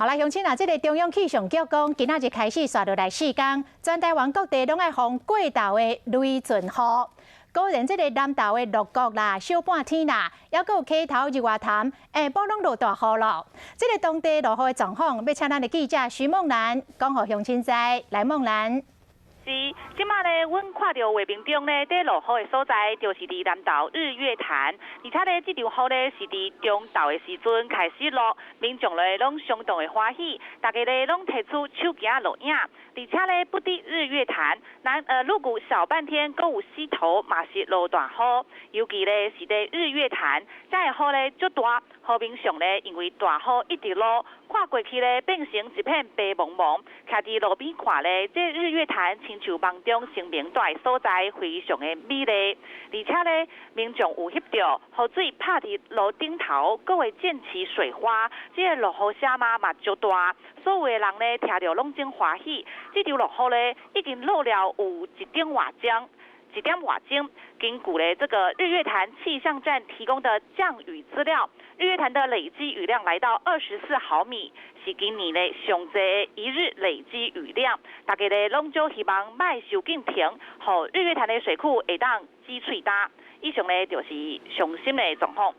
好啦，鄉親啊，這个中央氣象局講，今仔日開始紲落來4工，全台灣各地攏愛防過頭的雷陣雨。果然，這个南投的鹿谷啦，小半天啦，猶閣有溪頭日月潭，下晡攏落大雨咯。這个當地落雨的狀況，欲請咱的記者徐夢蘭講予鄉親知。來，夢蘭。是，這馬咧，阮看著畫面中咧，佇落雨的所在，就是佇南投日月潭。而且咧，這場雨咧是佇中晝的時陣開始落，民眾咧攏相當的歡喜，大家咧攏提出手機錄影。而且咧，不止日月潭，南鹿谷小半天閣有溪頭嘛是落大雨，尤其咧是佇日月潭，這个雨咧足大，河面上咧因為大雨一直落，看過去咧變成一片白茫茫。徛佇路邊看咧，這日月潭親像夢中星明帶所在，非常的美麗。而且咧，民眾有翕著雨水拍佇路頂頭，閣會濺起水花，這个落雨聲嘛嘛足大，所有的人咧聽著攏真歡喜。這場落雨咧已經落了有一點外鐘，一點外鐘。根據咧這個日月潭氣象站提供的降雨資料，日月潭的累積雨量來到24毫米，是今年咧上濟一日累積雨量。大家咧攏總希望莫傷緊停，予日月潭的水庫會當積喙焦。以上咧就是上新的狀況。